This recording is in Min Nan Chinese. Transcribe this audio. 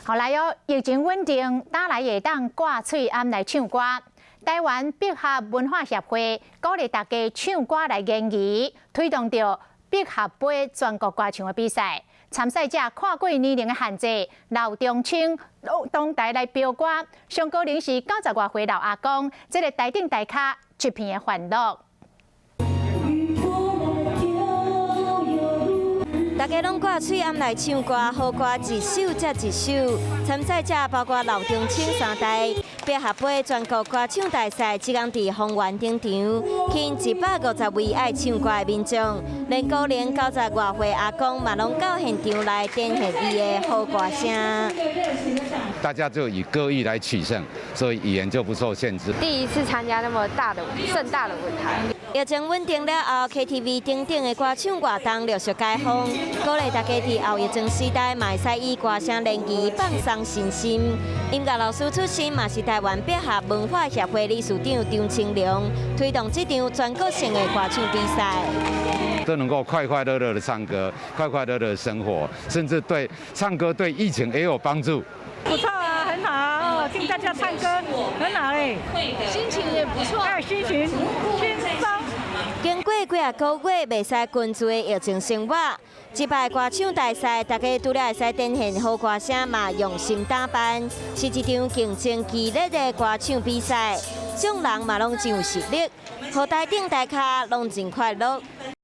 好來哦，疫情穩定，打來會當掛喙罨來唱歌。台灣百合文化協會鼓勵大家唱歌來聯誼，推動著百合杯全國歌唱的比賽。參賽者跨過年齡的限制，老中青同台來飆歌。上高齡是90外歲老阿公，這个台頂台跤一片的歡樂。大家攏掛喙罨來唱歌，好歌一首接一首。參賽者包括老中青三代。百合杯全國歌唱大賽，這工佇豐原登場，吸引150位愛唱歌的民眾，連高齡90外歲阿公嘛攏到現場來展現伊的好歌聲。大家就以歌藝來取勝，所以語言就不受限制。第一次參加那麼大的盛大的舞台。疫情穩定了後，KTV 等等的歌唱活動陸續解封，鼓勵大家佇後疫情時代，嘛會使以歌聲聯誼放鬆身心。音樂老師出身，嘛是台灣百合文化協會理事長張清良，推動這場全國性的歌唱比賽。都能夠快快樂樂的唱歌，快快樂樂的生活，甚至對唱歌對疫情也有幫助。不錯啊，很好，聽大家唱歌很好嘞，心情也不錯，哎，心情輕鬆。經過幾仔個月袂使群聚的疫情生活，這擺歌唱大賽，大家除了會使展現好歌聲，嘛用心打扮，是一場競爭激烈的歌唱比賽，眾人嘛攏真有實力，予台頂台跤攏真快樂。